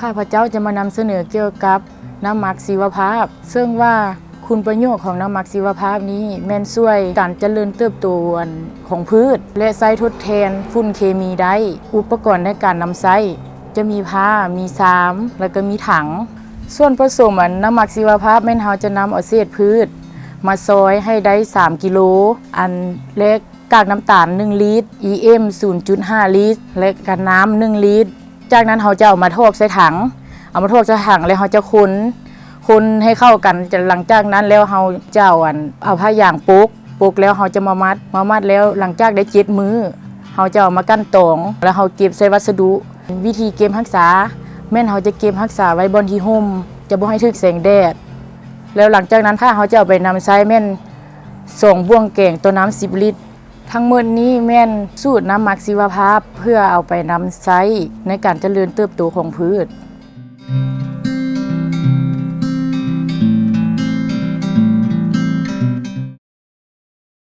ຂ້າພະເຈົ້າຈະມານຳສະເໜີກ່ຽວກັບນ້ຳໝັກຊີວະພາບ ເຊິ່ງວ່າຄຸນປະໂຫຍດຂອງນ້ຳໝັກຊີວະພາບນີ້ແມ່ນຊ່ວຍການຈະເລີນເຕີບໂຕຂອງພືດ ແລະ ໃຊ້ທົດແທນຝຸ່ນເຄມີໄດ້. ອຸປະກອນໃນການນຳໃຊ້ຈະມີພ້າ, ມີຊາມ ແລະ ກໍມີຖັງ. ສ່ວນປະສົມອັນນ້ຳໝັກຊີວະພາບແມ່ນເຮົາຈະນຳເອົາເສດພືດມາຊອຍໃຫ້ໄດ້ສາມກິໂລ ອັນ ແລະ ກາກນ້ຳຕານໜຶ່ງລິດ, ອີເອັມສູນຈຸດຫ້າລິດ ແລະ ກະນ້ຳໜຶ່ງລິດ. ຈາກນັ້ນເຮົາຈະເອົາມາຖອກໃສ່ຖັງ, ເອົາມາຖອກໃສ່ຖັງແລ້ວເຮົາຈະຄົນ, ຄົນໃຫ້ເຂົ້າກັນ. ຈາກ ຫຼັງຈາກນັ້ນແລ້ວເຮົາຈະເອົາອັນ ເອົາຜ້າຢາງປົກ, ປົກແລ້ວເຮົາຈະມາມັດ, ມາມັດແລ້ວຫຼັງຈາກໄດ້ເຈັດມື້ ເຮົາຈະເອົາມາກັ່ນຕອງ ແລ້ວເຮົາເກັບໃສ່ວັດສະດຸ. ວິທີເກັບຮັກສາແມ່ນເຮົາຈະເກັບຮັກສາໄວ້ບ່ອນທີ່ຮົ່ມ, ຈະບໍ່ໃຫ້ຖືກແສງແດດ. ແລ້ວຫຼັງຈາກນັ້ນ ຖ້າເຮົາຈະເອົາໄປນຳໃຊ້ແມ່ນສອງບ່ວງແກງຕໍ່ນ້ຳສິບລິດ. ທັງໝົດນີ້ແມ່ນສູດນ້ຳໝັກຊີວະພາບ ເພື່ອເອົາໄປນຳໃຊ້ໃນການຈະເລີນເຕີບໂຕຂອງພືດ.